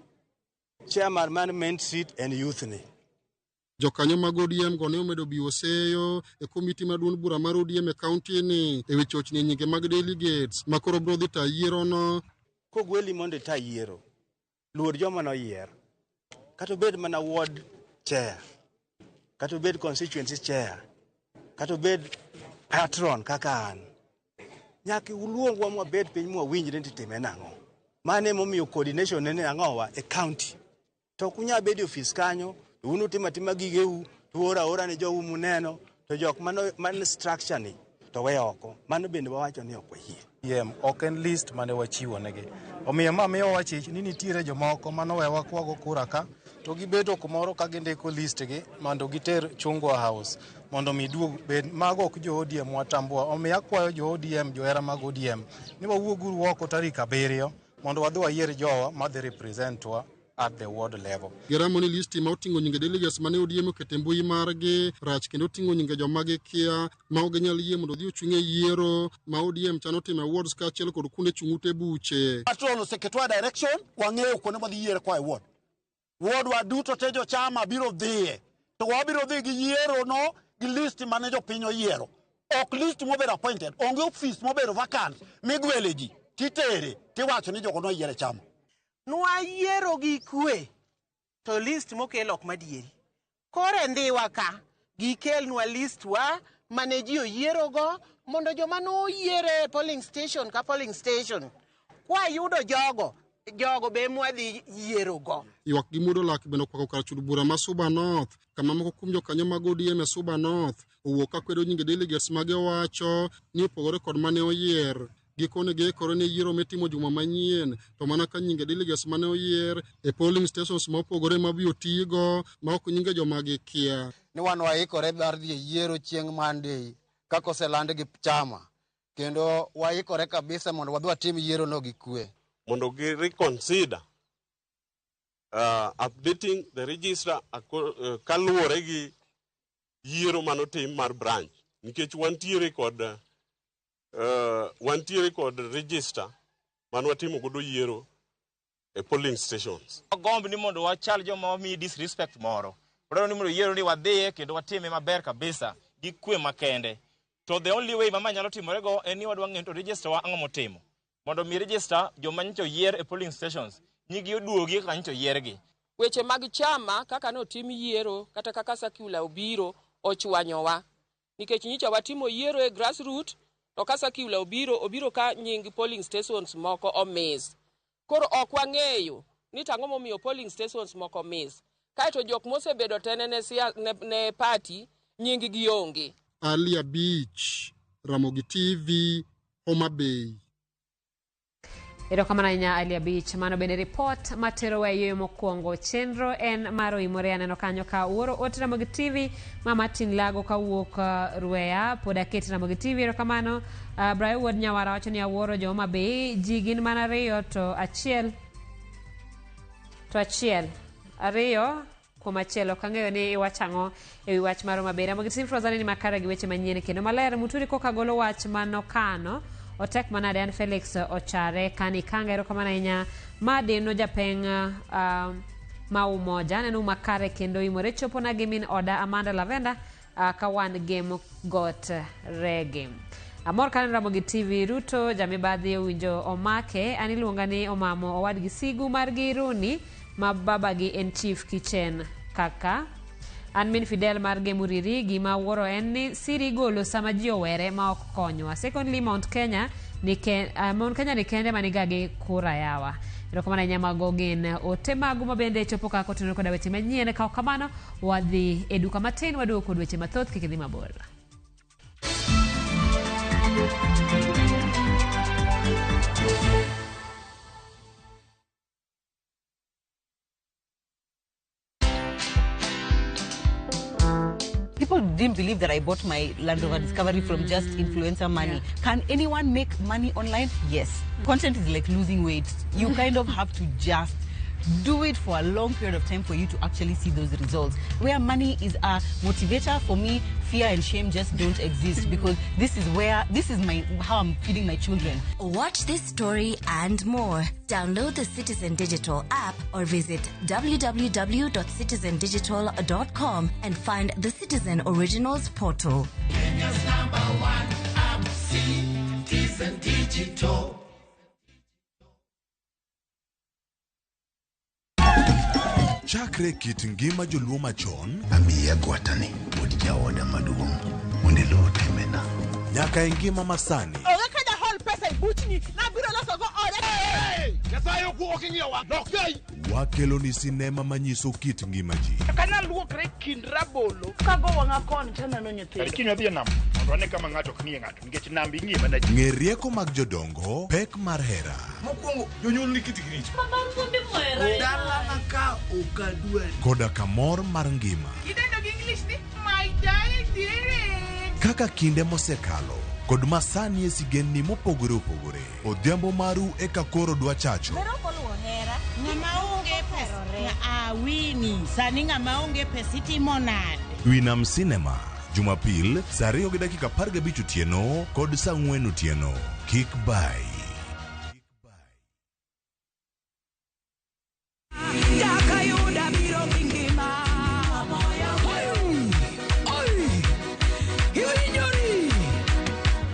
Chairman mar Main Street en youth ni. Jokanyo mag ODM go ne omedo biwo seyo e komiti mar duond bura mar ODM e kaunti ni e wi chochni e nyinge mag delegates ma koro biro dhi ta yierono. Kogweli mondo ita yiero, luor joma noyier. Kata obed mana ward chair, kata obed constituency chair, kata obed patron kaka an. Nyaka uluongwa mwabed piny mwawinjre ni titime nang'o. Mano emomiyo coordination nene ang'owa e county. To ok unyal bedo e ofis kanyo, to un utimo atima gigeu, to uoro aora ne jou muneno, to jok mano man structure ni to we oko. Mano bende wawacho ni ok wayie. ODM ok en list mane wachiwo negi. Omiyo ma miyo wachich ni nitiere jomoko manowewa kwago kura ka to gibedo kumoro ka gindiko list gi mondo giter Chungwa House mondo mi duog bed mago ok jo ODM watambua. Omiyo akwayo jo ODM johera mag ODM ni wawuoguru oko tarik 7 mondo wadhi wayier jowa madhi represent wa at the ward level. Giramo ni listi ma oting'o nyinge delegates mane ODM oketo e mbui margi rach kendo oting'o nyinge joma gikia ma ok ginyal yie mondo odhi ochung' e yiero ma ODM chano timo e wards kaachiel kod kuonde chung' ute buche. Patron oseketwa direction, wang'eyo kuonde mwadhi yiere koa e ward. Ward wa duto te jochama biro dhiye. To wabiro dhi gi yiero no gi list mane jopiny oyiero. Ok list mobedo appointed, onge office mobedo vacant migwele ji titere tiwacho ni jogo noyier e chama. Nwayiero gi kwe to list mokel ok madieri. Koro e Ndhiwa ka gikelnwa list wa mane ji oyierogo mondo joma noyiere e polling station ka polling station kwayudo jogo, jogo be mwadhi yierogo. Ywak gi muodo lak bende okwako kar chud bura ma Suba North, kama moko kuom jokanyo mag ODM e Suba North owuok ka kwedo nyinge delegates ma giwacho ni opogore kod mane oyier. Gikone giikore ne yiero mitimo juma manyien, to mana ka nyinge delegates mane oyier e polling stations ma opogore ma biro tigo ma ok nyinge joma gikia. Ni wan waikore mar dhi e yiero chieng' Monday kaka oseland gi chama, kendo waikore kabisa mondo wadhi watim yiero no gi kwe. Mondo gi reconsider updating the register kaluwore gi yiero manotim mar branch, nikech wantiere kod register mane watimo godo yiero e polling stations. Wagomb ni mondo wachal joma wamiyi disrespect moro. Wadwaro ni mondo yiero ni wadhiye kendo watime maber kabisa gi kwe makende. To the only way mama nyalo timorego en ni wadwa ng'eyo to register wa ang'o motimo. Mondo mi register joma nyocha oyier e polling stations nyigi oduogi kaka nyocha oyiergi. Weche mag chama kaka notim yiero kata kaka circular obiro ochwanyowa. Nikech nyocha watimo yiero e grassroot to ka circular obiro, obiro ka nying polling stations moko omis. Koro ok wang'eyo ni tang'o momiyo polling stations moko omis. Kaeto jok mosebedo tene ne party nying gi onge. Alia Beach, Ramogi TV, Homa Bay. Erokamano ahinya Alia Beach. Mano bende ripot materowa e yueyo mokwongo. Chenro en mar oimore aneno kanyo ka wuoro ote Ramogi TV ma Martin Lago kawuok Rweya pod aketi Ramogi TV. Erokamano. Brayo wuod Nyawara wacho ni awuoro jo Homa Bay. Ji gin mana ariyo to achiel ariyo kuom achiel. Ok ang'eyo ni iwacho ang'o e wi wach mar Homa Bay. Ramogi TV Frozani ni makare gi weche manyien kendo maler. Muturi koka golo wach manokano otek manade an Felix Ochare kani kanga. Erokamano ahinya. Madeno japeng ma Umoja aneno makare kendo imore chopo na gi min oda Amanda Lavenda ka wan gemo got rege. Amor kaneno Ramogi TV. Ruto jamibadhi owinjo omake. An iluonga ni Omamo owadgi Sigu margi Runi ma babagi en Chief Kitchen kaka. An min Fidel mar Gemuriri. Gima wuoro en ni siri golo sama ji owere ma ok konywa. Secondly, Mount Kenya ni kende maniga gi kura yawa. Erokamano ahinya mago gin ote magu ma bende chopo kaka otenore koda weche manyien. Ka ok kamano, wadhi e duka matin waduogo kod weche mathoth. Kik idhi mabor. People didn't believe that I bought my Land Rover Discovery from just influencer money. Yeah. Can anyone make money online? Yes. Content is like losing weight. You kind of have to just do it for a long period of time for you to actually see those results. Where money is a motivator, for me, fear and shame just don't exist, because this is where, this is my, how I'm feeding my children. Watch this story and more. Download the Citizen Digital app or visit www.citizendigital.com and find the Citizen Originals portal. Kenya's number one app, Citizen Digital. Chakre kit ngima joluo machon amiyi agwatani wuod jaoda maduong' mondo iluw timena nyaka e ngima masani. Onge ka jahol pesa e buchni nabiro losogo oda. Nyasaye ok ing'iyowa dok gai. Wakelo ni sinema manyiso kit ngima ji. Kana luokre kind rabolo kago wang'a koni taneno nyithindo. Kiny wadhi e nam mondo wane kama ng'ato ok ng'iye ng'ato nikech nam ing'iye mana ji. Ng'e rieko mag jodongo, pek mar hera. Mokwongo jonyuol ni kitgi richo. Dalana ka ok adwari. Koda kamor mar ngima. Idendo gi English ni my darling. Kaka kinde mosekalo kod masani e sigendni mopogore opogore. Odhiambo maru eka koro dwa chacho. Ng'ama onge pesa awini sani ng'ama onge pesa itimo nade? Winam Cinema Jumapil saa 2:15 otieno kod saa 4 otieno. Kik bai. Jakayuda biro gi ngima. Iwinjori.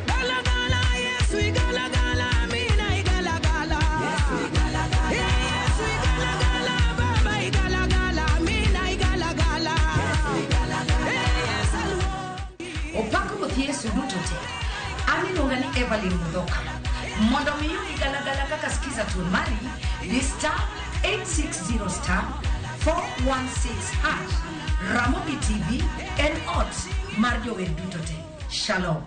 Gala gala Yesu igala gala mina igala gala. Yesu igala gala baba igala gala mina igala gala. Yesu Opako Ruoth Yesu duto te. An iluonga ni Evelyn Mudhoka. Mondo mi iyud galagala kaka skiza tune mari, di star 860 star 416 hash. Ramogi TV en ot mar jower duto te. Shalom.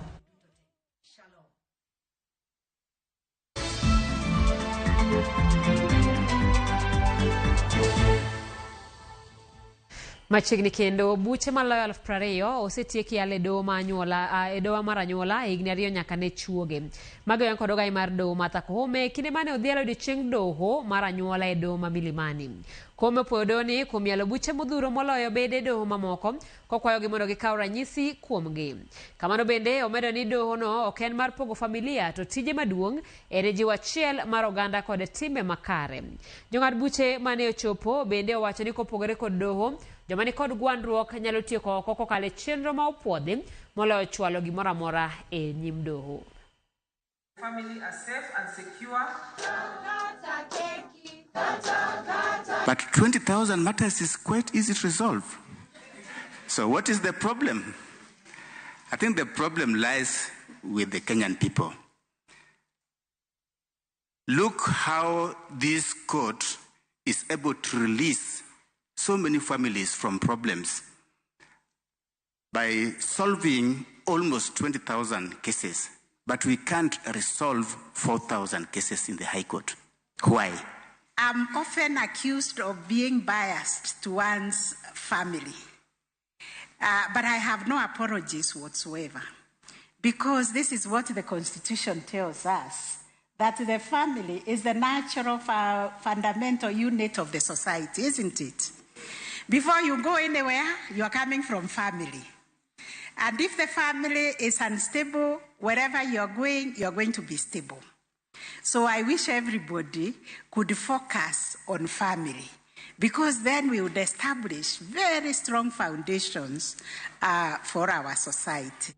Machiegni kendo buche maloyo 20,000 osetieki yalo e doho ma anyuola e doho mar anyuola e higni 2 nyaka ne chuoge. Mago yan kod ogai mar doho Martha Koome kinde mane odhialo odiochieng' doho mar anyuola e doho ma Milimani. Koome opuoyo doho ni kuom yalo buche modhuro moloyo bede doho mamoko kokwayogi mondo gikaw ranyisi kuomgi. Kamano bende omedo ni doho no ok en mar pogo familia to tije maduong' en jiwo achiel mar oganda kod timbe makare. Jong'ad buche mane ochopo bende owacho ni kopogore kod doho joma nikod gwandruok nyalo tieko oko kokalo e chenro ma opuodhi moloyo chwalo gimoro amora e nyim doho. Family are safe and secure. But 20,000 matters is quite easy to resolve. So what is the problem? I think the problem lies with the Kenyan people. Look how this court is able to release so many families from problems by solving almost 20,000 cases, but we can't resolve 4,000 cases in the High Court. Why? I'm often accused of being biased to one's family, but I have no apologies whatsoever, because this is what the Constitution tells us, that the family is the natural fundamental unit of the society, isn't it? Before you go anywhere, you are coming from family. And if the family is unstable, wherever you are going to be stable. So I wish everybody could focus on family, because then we would establish very strong foundations for our society.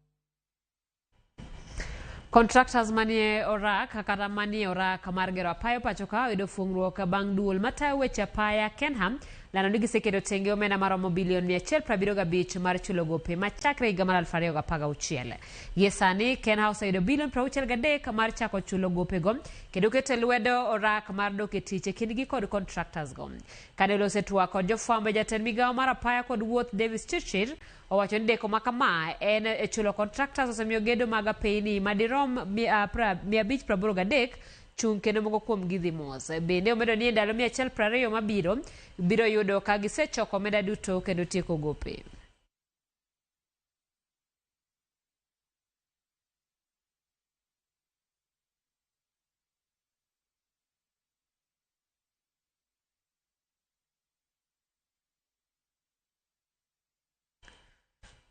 Contractors manie orak kata manie orak mar gero apaya pacho ka oyudo fungruok bang' duol matayo weche apaya Kenham lando ni giseketo tenge omenda maromo bilion 175 mar chulo gope machakre higa mar 2016. Gie sani Kenha oseyudo bilion 63 mar chako chulo gopego kendo keto e lwedo orak mar dok e tich e kindgi kod contractors go. Kane olose twak kod jofwambo, jatend migawo mar apaya kod wuoth Davis Chirchir owacho ni deko makama en e chulo contractors osemiyo gedo mag apeyni madirom 583 chung' kendo moko kuom gi dhi mos. Bende omedo ni e ndalo 120 mabiro biro yudo ka gisechoko omenda duto kendo tieko gope.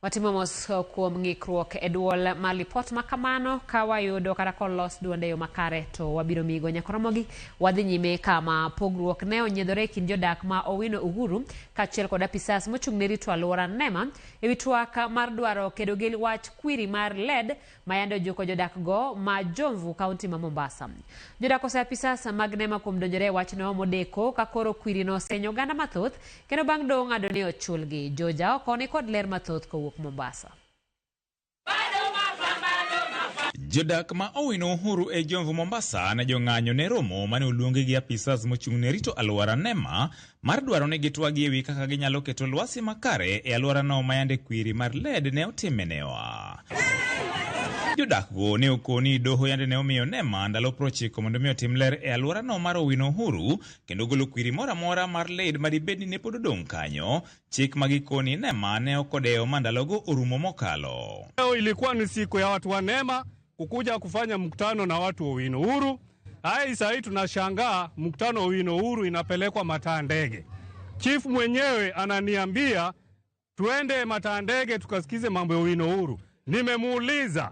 Watimo mos kuom ng'ikruok e duol mar lipot ma kamano ka wayudo kata kolos duonde e yo makare to wabiro migo nyakoromogi wadhi nyime kama pogruok ne onyiedhore e kind jodak ma Owino Uhuru kaachiel kod apisas mochung' ne rito alwora NEMA ewi twak mar dwaro kedo gi wach kwiri mar lead ma yande ojuko jodak go ma Jomvu kaunti ma Mombasa. Jodak ose apisas mag NEMA kuom donjore e wachno modeko ka koro kwirino osenyo oganda mathoth kendo bang' doho ng'ado ni ochulgi. Joja oko ni kod ler mathoth kowuok Mombasa. Jodak ma Owino Uhuru e Jomvu Mombasa ne jong'anyo ne romo mane oluongi gi apisas mochung' ne rito alwora NEMA mar dwaro ni gitwagi ewi kaka ginyalo keto lwasi makare e alworano ma yande kwiri mar lead ne otime newa. Jodak go ne okoni doho yande ne omiyo NEMA ndalo 90 mondo mi otim ler e alworano mar Owino Uhuru kendo golo kwiri moro amora mar lead madibed ni ne pod odong' kanyo. Chik ma gikoni NEMA ne ok odewo ma ndalogo orumo mokalo. Leo ilikuwa ni siku ya watu wa NEMA kukuja kufanya mkutano na watu wa Owino Uhuru. Hai saa hii tunashangaa mkutano wa Owino Uhuru inapelekwa mataa ndege. Chief mwenyewe ananiambia tuende mataa ndege tukasikize mambo ya Owino Uhuru. Nimemuuliza,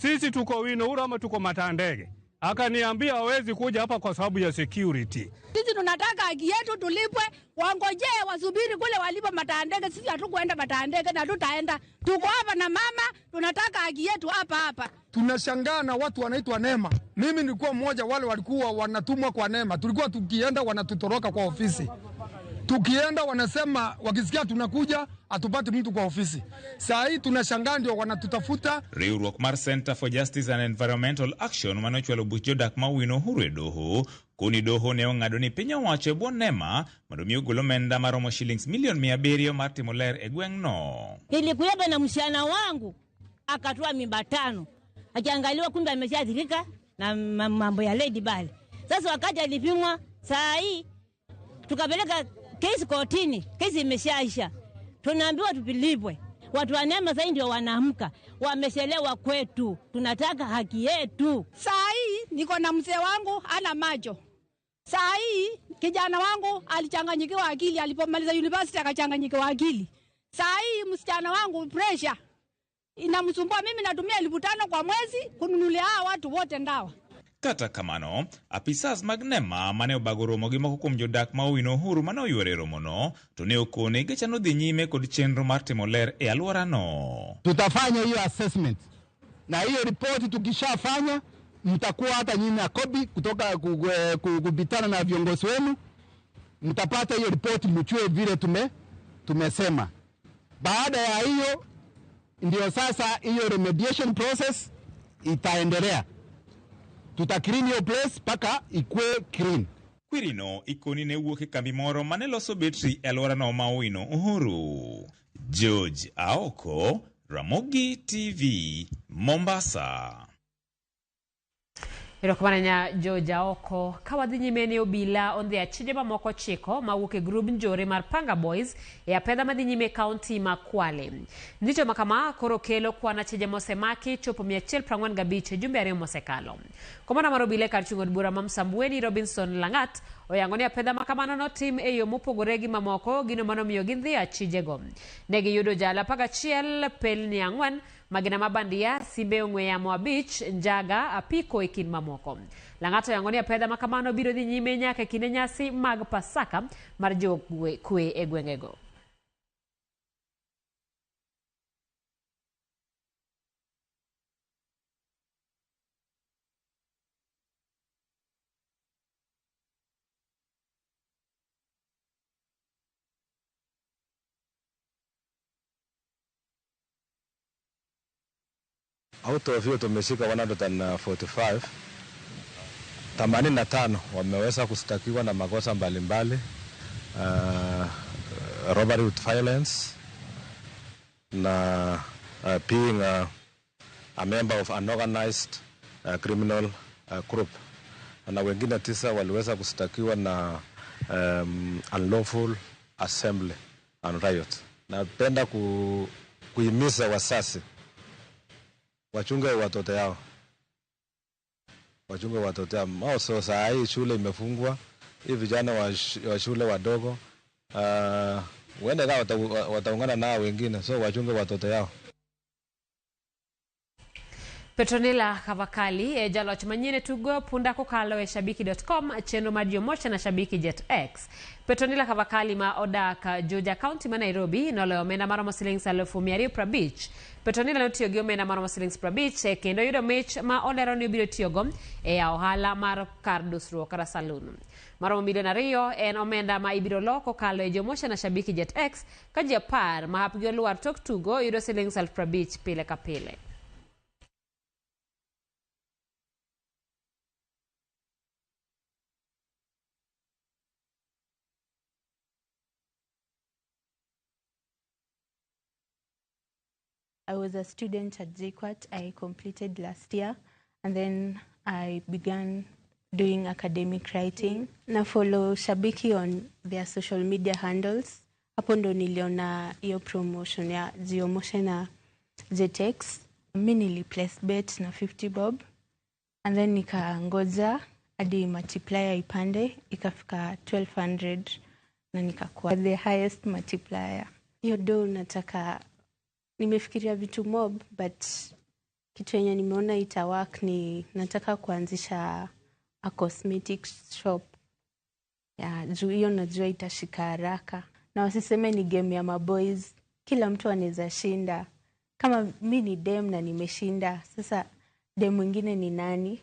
sisi tuko Owino Uhuru ama tuko mataa ndege? Akaniambia hawezi kuja hapa kwa sababu ya security. Sisi tunataka haki yetu tulipwe, wangojee wasubiri kule walipo mataa ndege. Sisi hatukuenda mataa ndege na tutaenda. Tuko hapa na mama, tunataka haki yetu hapa hapa. Tunashangaa na watu wanaitwa NEMA. Mimi nilikuwa mmoja wale walikuwa wanatumwa kwa NEMA. Tulikuwa tukienda wanatutoroka kwa ofisi. Tukienda wanasema wakisikia tunakuja hatupati mtu kwa ofisi. Saa hii tunashangaa ndio wanatutafuta. Riwruok mar Center for Justice and Environmental Action mane ochwalo buch jodak ma Owino Uhuru e doho koni doho ne ong'ado ni piny owacho e bwo NEMA mondo mi ogol omenda maromo shillings milion 700 mar timo ler e gweng'no. Nilikuja na msichana wangu akatoa mimba 5, akiangaliwa kumbe ameshaathirika na mambo ya lady bali. Sasa wakati alipimwa saa hii tukapeleka kesi kotini, kesi imeshaisha. Tunaambiwa tupilipwe. Watu wa NEMA sasa ndio wanaamka, wameshelewa kwetu. Tunataka haki yetu. Saa hii niko na mzee wangu ana macho. Saa hii kijana wangu alichanganyikiwa akili, alipomaliza university akachanganyikiwa akili. Saa hii msichana wangu pressure inamsumbua. Mimi natumia 5,000 kwa mwezi kununulia hawa watu wote ndawa. Kata kamano, apisas mag NEMA mane obago romo gi moko kuom jodak ma Owino Uhuru mane oyuoro e romono to ne okone gichano dhi nyime kod chenro mar timo ler e alworano. Tutafanya hiyo assessment na hiyo ripoti tukishafanya, mtakuwa hata nyinyi na kopi kutoka kupitana na viongozi wenu, mtapata hiyo ripoti mchue vile tumesema. Baada ya hiyo ndio sasa hiyo remediation process itaendelea. Tuta clean your place paka ikue clean. Kwirino ikoni ne wuok e kambi moro mane loso betri e alworano ma Owino Uhuru. George Aoko, Ramogi TV, Mombasa. Erokamano nya George Aoko. Ka wadhi nyime ni obila ondhi achije mamoko 9 mawuok e grub njore mar Panga Boys e apedha madhi nyime e kaunti ma Kwale. Njicho makama koro kelo kwan achije mosemaki chopo 145 e jumbe 2 mosekalo. Komanda mar obila e kar chung' od bura ma Msambweni Robinson Langat oyango ni apedha makamano notim e yo mopogore gi mamoko, gino manomiyo gindhi achijego. Ne giyudo jala 11, pelni 4, magina mabandia, simbe ong'we yamo 5, njaga, apiko e kind mamoko. Langat oyango ni apedha makamano biro dhi nyime nyaka e kinde nyasi mag Pasaka mar jiwo kwe e gwengego. Out of hiyo tumeshika 145, 85 wameweza kushtakiwa na makosa mbalimbali, robbery with violence na being a member of an organized criminal group, na wengine 9 waliweza kushtakiwa na unlawful assembly and riot. Napenda kuhimiza wasasi wachunge watoto yao. Wachunge watoto yao. Also saa hii shule imefungwa. Hii vijana wa shule wadogo Huenda kama wataungana nao wengine, so wachunge watoto yao. Petronila Kavakali e jaloch manyien tugo punda kokalo e shabiki.com chenro mar Jomosha na Shabiki Jet X. Petronila Kavakali ma odak Juja County ma Nairobi noloyo omenda maromo siling 250,000. Petronila notiyo gi omenda maromo siling 50 kendo yudo mich ma olero ni obiro tiyogo e yawo ohala mar kar dusruok kata saloon. Maromo milion 2 en omenda ma ibiro lo kokalo e Jomosha na Shabiki Jet X ka ji 10 ma hapgi olwar tok tugo yudo siling 50,000 pile ka pile. I was a student at JKUAT. I completed last year, and then I began doing academic writing. Na follow Shabiki on their social media handles. Hapo ndo niliona hiyo promotion ya Jomosha na JetX. Mi nili place bet na 50 bob, and then nikangoja hadi multiplier ipande ikafika 1200 na nikakuwa the highest multiplier. Hiyo do nataka, nimefikiria vitu mob, but kitu yenye nimeona ita work ni nataka kuanzisha a cosmetic shop. Ya, juu hiyo najua itashika haraka. Na wasiseme ni game ya maboys, kila mtu anaweza shinda. Kama mi ni dem na nimeshinda, sasa dem mwingine ni nani?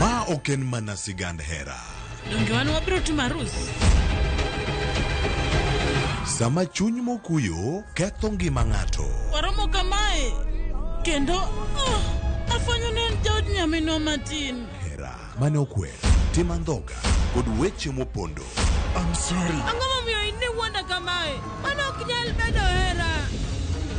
Ma ok en mana sigand hera. Donge wan wabiro timo arus? Sama chuny mokuyo ketho ngima ng'ato. Waromo kamae kendo afwenyo ni en jaod nyaminwa matin. Hera mane okwer, tim andhoga kod weche mopondo. I'm sorry. Ang'o momiyo in iwuonda kamae? Mano ok nyal bedo hera.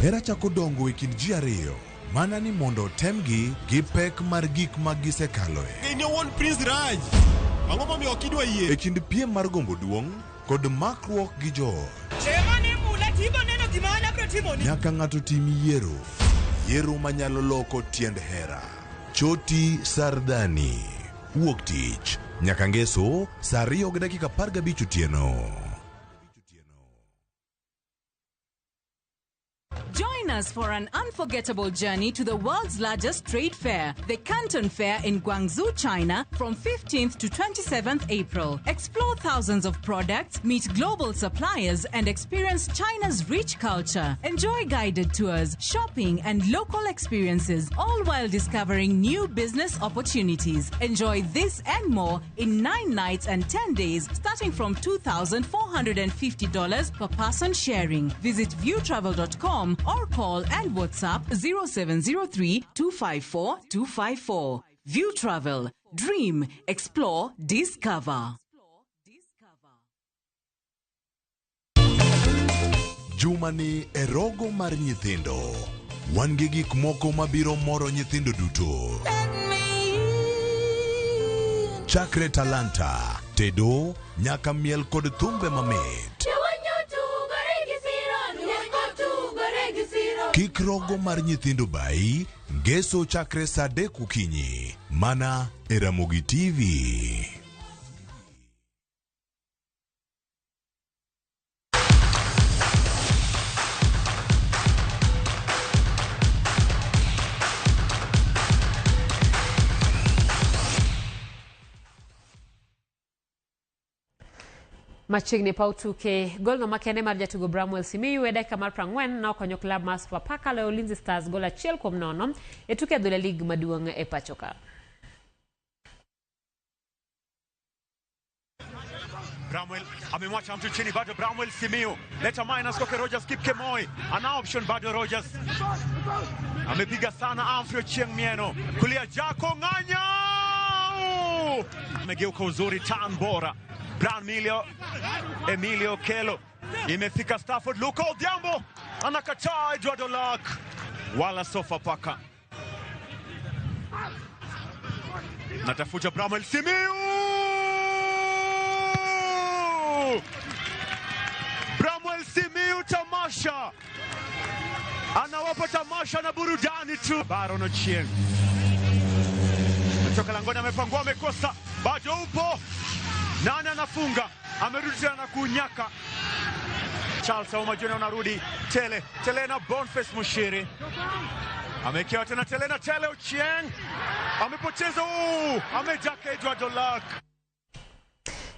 Hera chako dongo e kind ji ariyo. Mana ni mondo otemgi gi pek mar gik ma gisekaloe. In owuon Prince Raj, ang'o momiyo ok idwa yie? E kind piem mar gombo duong' kod makruok gi joot. Chiemo ni mula tibo neno gima an abiro timoni. Nyaka ng'ato tim yiero. Yiero manyalo loko tiend hera. Choti Sardani. Wuok tich. Nyaka ngeso saa 2:15 otieno. Join us for an unforgettable journey to the world's largest trade fair, the Canton Fair in Guangzhou, China, from 15th to 27th April. Explore thousands of products, meet global suppliers, and experience China's rich culture. Enjoy guided tours, shopping, and local experiences, all while discovering new business opportunities. Enjoy this and more in 9 nights and 10 days, starting from $2,450 per person sharing. Visit viewtravel.com or call and WhatsApp 0703 254 254. View Travel. Dream, explore, discover. Jumani e rogo mar nyithindo. Wan gi gik moko mabiro moro nyithindo duto. Chakre talanta, tedo, nyaka miel kod thumbe mamit. Kik rogo mar nyithindo bai, ngeso chakre saa 3 okinyi. Mana e Ramogi TV. Machiegni paw tuke golno makende mar jatugo Bramwell Simiyu e dakika mar 40 nokonyo klab mar Sofapaka loyo Ulinzi Stars gol 1-0 e tuke adhula lig maduong' e pacho ka. Bramwell amemwacha mtu chini, bado Bramwell Simiyu leta minus kwake Rogers Kipkemoi, ana option bado Rogers amepiga sana Amfrio Chieng Mieno, kulia Jaco Ng'anya amegeuka uzuri tan bora Brown Emilio Kelo imefika Stafford Luka Odhiambo anakataa Eduardo Luck wala Sofapaka natafuta Bramwell Simiyu. Bramwell Simiyu tamasha Anawapa tamasha na burudani tu. Baron Ochieng kutoka langoni, amepangua, amekosa, bado upo. Nani anafunga? Amerudi tena na kunyaka. Charles Auma Junior anarudi. Tele, Tele na Boniface Mushiri. Amekewa tena Tele na Tele Ochieng. Amepoteza huu, amejaka Edward Olak.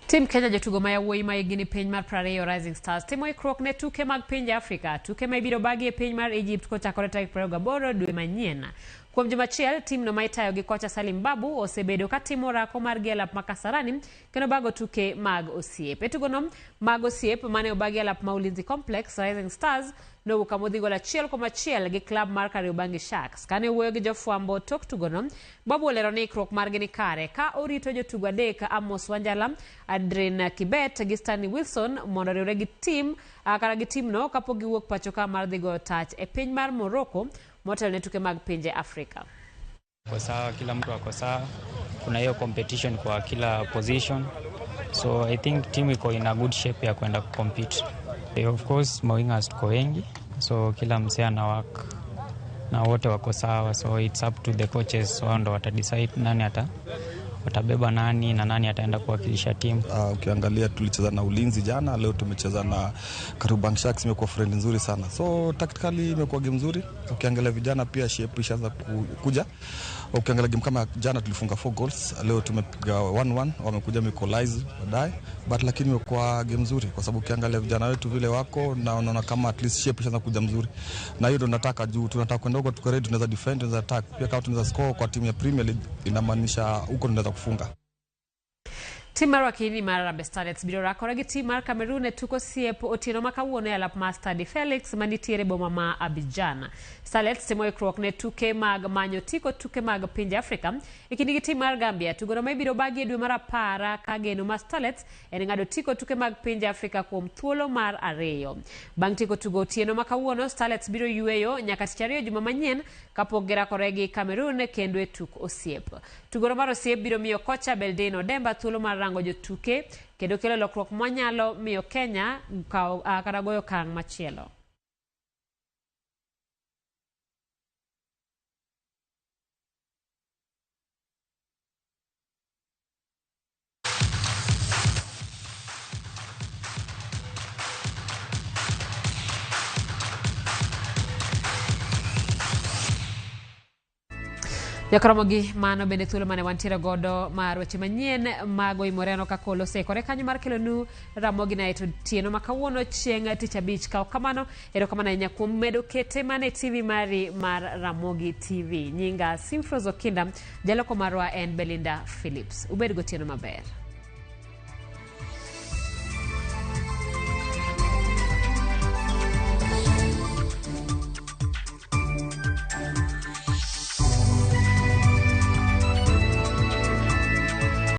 Tim Kenya jotugo ma yawuoyi ma higni ni piny mar 20 Rising Stars timo ikruok ne tuke mag pinje Afrika, tuke ma ibiro bagi e piny mar Egypt kochakore tarik 28 dwe manyien. Kuom juma achiel, timno ma itayo gi kocha Salim Babu osebedo ka timo orako margi e lap ma Kasarani kendo bago tuke mag osiep. E tugono mag osiep mane obagi e lap ma Ulinzi Complex, Rising Stars nowuok kamodhi gol 1-1 gi klab mar Kariobangi Sharks. Kane owuoyo gi jofwambo tok tugono, Babu olero ni ikruok margi ni kare ka orito jotugo adek Amos Wanjala, Adrian Kibet gi Stanley Wilson mondo oriwre gi tim kata gi timno kapok giwuok pacho ka mar dhi goyo tach e piny mar Morocco motelo ne tuke mag pinje Afrika. Kwa sawa, kila mtu ako sawa, kuna hiyo competition kwa kila position, so I think team iko in a good shape ya kwenda kucompete. Of course mawingers tuko wengi, so kila msee ana work na wote wako sawa, so it's up to the coaches, wao ndo watadecide nani ata watabeba nani na nani ataenda kuwakilisha timu. Ukiangalia tulicheza na Ulinzi jana, leo tumecheza na Kariobangi Sharks, imekuwa friend nzuri sana. So tactically imekuwa game nzuri. Ukiangalia vijana pia shape ishaanza kuja. Ukiangalia game kama jana tulifunga 4 goals, leo tumepiga 1-1, wamekuja equalize baadaye. But lakini imekuwa game nzuri kwa sababu ukiangalia vijana wetu vile wako na unaona kama at least shape ishaanza kuja mzuri. Na hiyo ndio nataka juu tunataka kwenda huko tuko ready, tunaweza defend, tunaweza attack. Pia kama tunaweza score kwa timu ya Premier League inamaanisha huko tunaweza kufunga. Tim mar wakini mar Harambee Starlets biro rakore gi tim mar Cameroon e tuk osiep otieno ma kawuono e alap mar Stade Felix manitiere e boma ma Abidjan. Starlets timo ikruok ne tuke mag manyo tiko tuke mag pinje Afrika e kindgi gi tim mar Gambia. Tugono ma ibiro bagi e dwe mar 10 ka geno mar Starlets en ng'ado tiko tuke mag pinje Afrika kuom thuolo mar 2. Bang' tiko tugo otieno ma kawuono, Starlets biro yueyo nyaka tich ariyo juma manyien kapok girakore gi Cameroon kendo e tuk osiep. Tugono mar osiep biro miyo kocha Beldino Demba thuolo mar rango jotuke kendo kelo lokruok manyalo miyo Kenya kawo kata goyo okang' machielo. Jakoromogi mano bende thuolo mane wantiere godo mar weche manyien mago imoreno kaka olosekore kanyo mar kelonu Ramogi Night otieno ma kawuono chieng' tich abich. Kaw kamano, erokamano ahinya kuom medo kete mane TV mari mar Ramogi TV. Nyinga Simfros Okinda, jaloko marwa en Belinda Phillips. Ubed gotieno maber.